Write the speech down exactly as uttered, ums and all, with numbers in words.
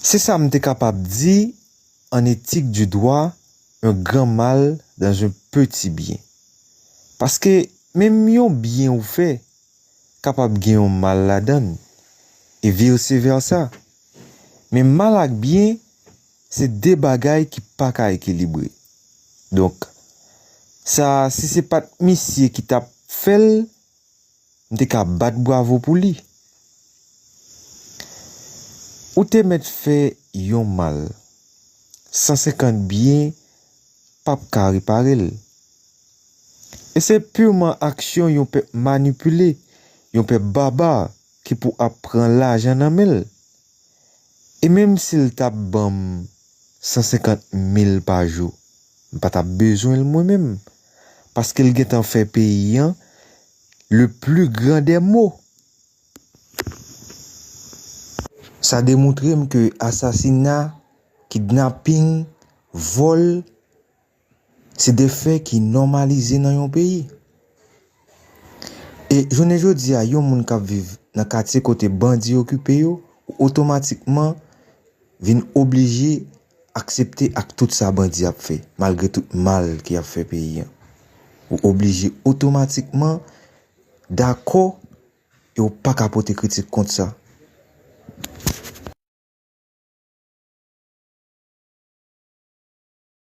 Se sa m te kapab di, en éthique du droit, un grand mal dans un petit bien. Paske menm yon byen ou fè, kapab gen yon mal ladan l, e vice versa. Men mal ak byen, se de bagay ki pa ka ekilibre. Donk, sa, si se pa t misye ki t ap fè l, m te ka bat bravo pou li. Ou te mèt fè yon mal, san senkant byen p ap ka repare l. E se piman aksyon yon pèp manipile, yon pèp baba ki pou ap pran lajan nan men l. E menm si l t ap ban m san senkant mil pa jou, m pa t ap bezwen l mwen menm, paske l gentan fè peyi an le plus grand des maux. Sa demontre m ke asasina, kidnaping, vòl, se de fè ki nòmalize nan yon peyi. E jounen jodi a, yon moun k ap viv nan katye kote bandi okipe yo, ou otomatikman vin oblije aksepte ak tout sa bandi ap fè, malgre tout mal ke y ap fè peyi an. Ou oblije otomatikman dakò e ou pa ka pote kritik kont sa.